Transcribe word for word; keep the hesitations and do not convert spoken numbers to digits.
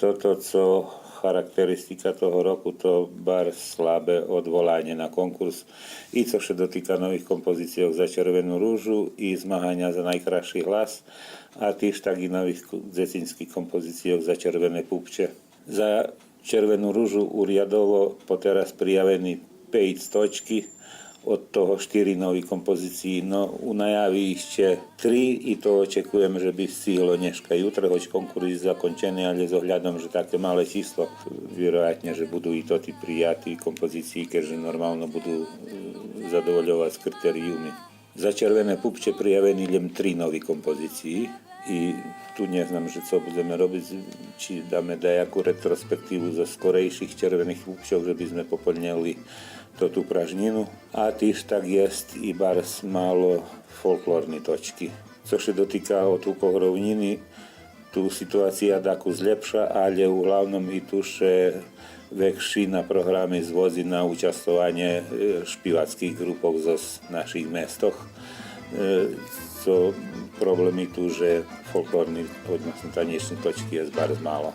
Тото цо характеристика того року, то барз слабе одволанє на конкурс. И цо ше дотика нових композицийох за Червену ружу и змаганя за найкрасши глас, а тиж так и нових ку-, дзецинских композицийох за Червене пупче. За Червену ружу урядово потераз приявени пейц точки, од того штири нови композициї, но у наяви ище три и то очекуєм же би сцигло нєшка и утре, гоч конкурс закончени, алє з оглядом же таке мале число, вироятнє же буду и тоти прияти композициї, кед же нормално буду, е, задовольовац критериюми. За Червене пупче приявени лєм три нови композициї и ту нє знам же цо будземе робиц, чи даме даяку ретроспективу зоз скорейших Червених пупчох, же бизме пополнєли тоту пражнїну, а тиж так єст и барз мало фолклорни точки. Цо ше дотика Отвукох ровнїни, ту ситуация дакус лєпша, алє углавном и ту ше векшина програми зводзи на участвованє, е, шпивацких ґрупох зоз наших местох. Е, цо проблем и ту же фолклорни, односно танєчни точки єст барз мало.